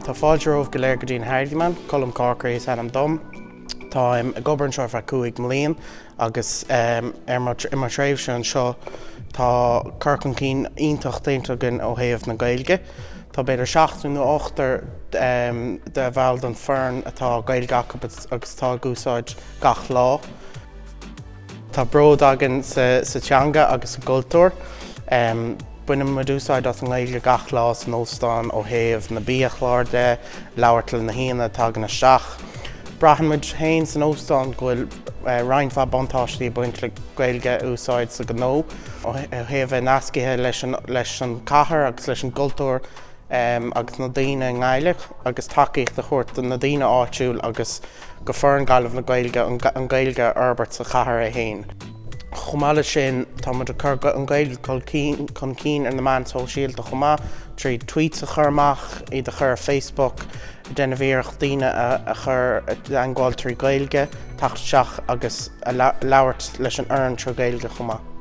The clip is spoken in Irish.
Tá fáilte romhaibh go léir go dtí an Hardiman. Colm Corkery is ainm dom. Táim ag obair anseo ar feadh 5 mbliain agus i mo thréimhse anseo tá cur chun cinn iontach déanta againn ó thaobh na Gaeilge. Tá b'fhéidir seachtar nó ochtar de bhaill den foireann atá Gaeilge acu agus atá ag úsáid gach lá. Tá bród againn sa teanga agus sa gcultúr. Baineann muid úsáid as an nGaeilge gach lá san óstán ó thaobh na biachlár de, labhairt le na haíonna a tagann isteach. Braitheann muid féin san óstán go bhfuil roinnt mhaith buntáistí ag baint le Gaeilge a úsáid sa ghnó, ó thaobh bheith nascaithe leis an chathair agus leis an gcultúr agus na daoine i nGaillimh agus tacaíocht a thabhairt do na daoine áitiúil agus go foireann Gaillimh le Gaeilge an Ghaeilge a fhorbairt sa chathair é féin. Chomh maith leis sin, tá muid ag cur an Ghaeilge chun cinn ar na meáin sóisialta chomh maith, tríd tweets a chur amach, iad a chur ar Facebook, ag déanamh iarracht daoine a chur i dteangmháil trí Ghaeilge, teacht isteach agus a labhairt leis an fhoireann trí Ghaeilge chomh maith.